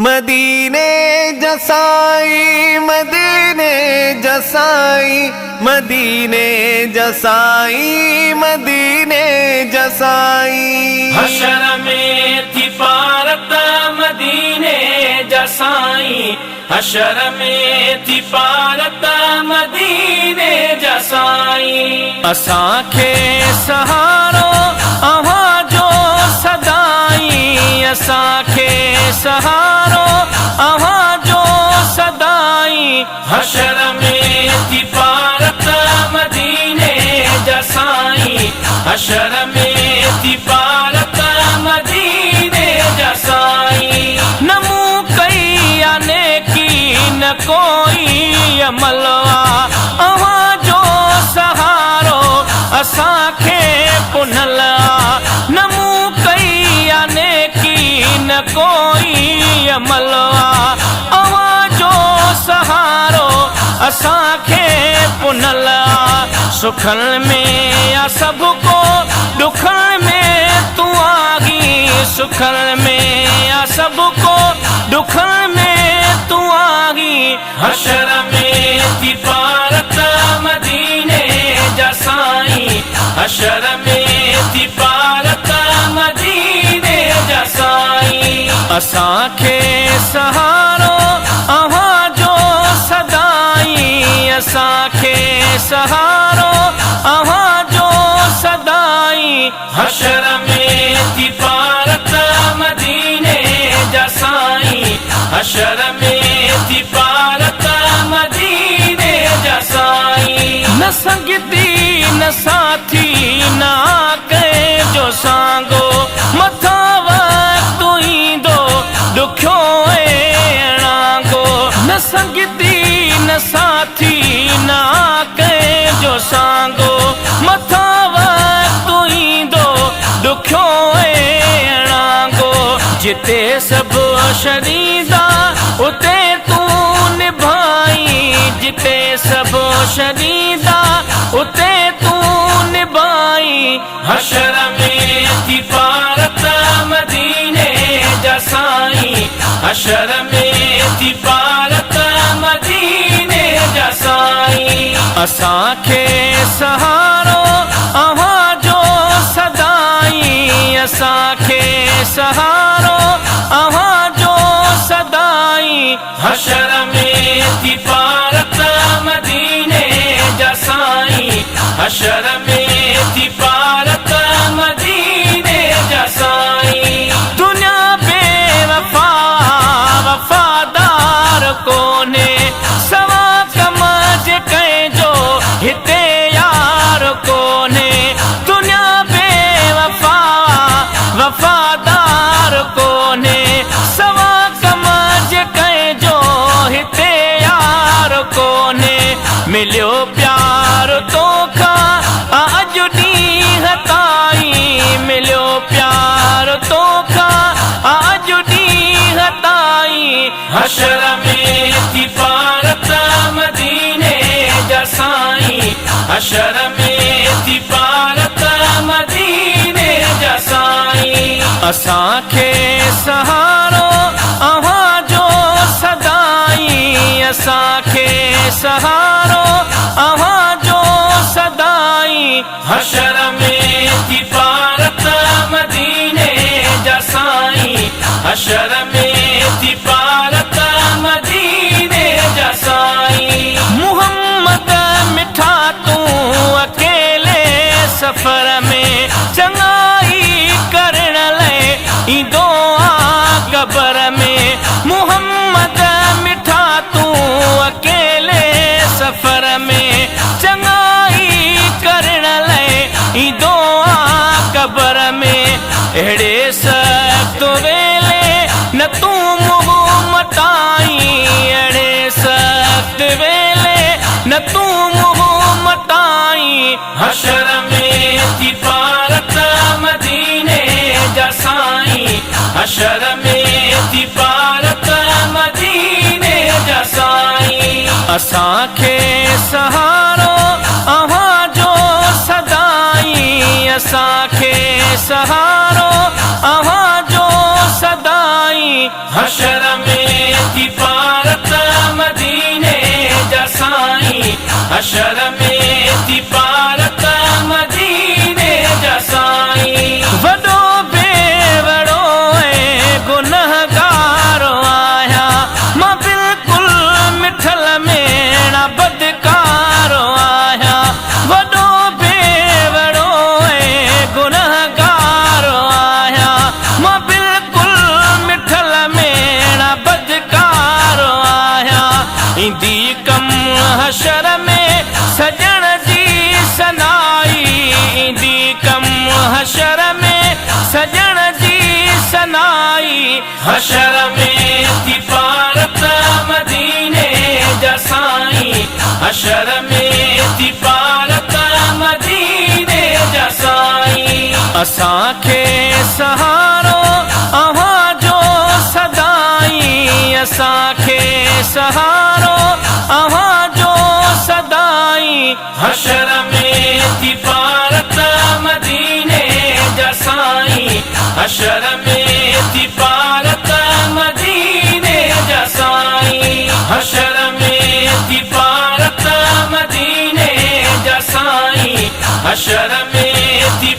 مديني جا سائين مديني جا سائين مديني جا سائين مديني جا سائين. حشر ۾ ٿي پارت مديني جا سائين حشر ۾ ٿي پارت مديني جا سائين. اسان کي سهارو اوهان جو سدائين اسان کي سهارو اوهان جو سدائين. حشر ۾ ٿي پارت مديني جا سائين حشر ۾ ٿي پارت مديني جا سائين. نه مون ڪئي آ نيڪي نه ڪوئي عمل آ اوهان جو سهارو اسان کي پنهل آ نه مون ڪئي آ نيڪي نه ڪوئي عمل آ اوهان جو سهارو اسان کي پنهل آ سکن ۾ آ سڀ ڪو ڏکن ۾ تون آهين سکن ۾ آ سڀ ڪو ڏکن ۾ تون آهين. حشر ۾ ٿي پارت مديني جا سائين حشر ۾ ٿي پارت مديني جا سائين. اسان کي سهارو اوهان جو سدائين اسان کي سهارو اوهان جو سدائين. حشر ۾ ٿي پارت مديني جا سائين حشر ۾ ٿي پارت مديني جا سائين. نه سنگتي نه ساٿي نه آ ڪنهن جو سانگو مٿان وقت ايندو ڏکيو ۽ اڻانگو. نه سنگتي نه ساٿي نه آ ڪنهن جو سانگو مٿان وقت ايندو ڏکيو ۽ اڻانگو. جتي سڀ ڇڏيندا اتي تون نڀائين جتي سڀ ڇڏيندا اتي تون نڀائين. حشر ۾ ٿي پارت مديني جا سائين حشر ۾ ٿي پارت مديني جا سائين. اسان کي سهارو اوهان جو سدائين اسان کي سهارو اوهان جو سدائين. حشر ۾ ٿي پارت مديني جا سائين حشر ۾ ٿي پارت مديني جا سائين. دنيا بي وفا وفادار ڪونهي سوا ڪم جي ڪنهن جو هتي يار ڪونهي دنيا بي وفا وفادار ڪونهي سوا ڪم جي ڪنهن جو هتي يار ڪونهي مليو پيار توکان اڄ ڏينهن تائين مليو پيار توکان اڄ ڏينهن تائين. حشر ۾ ٿي پارت مديني جا سائين حشر ۾ ٿي پارت مديني جا سائين. اسان کي سهارو اوهان جو سدائين اسان کي سهارو اوهان جو سدائين. حشر ۾ ٿي پارت مديني جا سائين حشر ۾ ٿي پارت مديني جا سائين. محمد مٺا تون اڪيلي سفر ۾ چڱائي ڪرڻ لئه ايندو آن قبر ۾ محمد مٺا تون اڪيلي سفر ۾ چڱائي ڪرڻ لئه ايندو آن قبر ۾ اهڙي سخت ويلي نه تون منهن مٽائين اهڙي سخت ويلي نه تون منهن مٽائين. حشر ۾ ٿي پارت مديني جا سائين حشر ۾ ٿي پارت مديني جا سائين. اسان کي سهارو اوهان جو سدائين اسان کي سهارو اوهان جو سدائين. سائين. حشر ۾ ٿي پارت مديني جا سائين. حشر ۾ ٿي پارت مديني جا سائين. وڏو بي وڙو ۽ گنهگار آهيان مان بلڪل مٺل ميڻا بدڪار آهيان. وڏو بي وڙو ۽ گنهگار آهيان مان بلڪل مٺل ميڻا بدڪار آهيان. ايندي ڪم حشر ۾ سڄڻ جي ثنائي. ايندي ڪم حشر ۾ سڄڻ جي ثنائي. حشر ۾ ٿي پارت مديني جا سائين. حشر ۾ ٿي پارت مديني جا سائين. اسان کي سهارو اوهان جو سدائين. اسان کي سهارو اوهان جو سدائين. حشر ۾ ٿي پارت مديني جا سائين. حشر ۾ ٿي پارت مديني جا سائين. حشر ۾ ٿي پارت مديني جا سائين. حشر ۾ ٿي.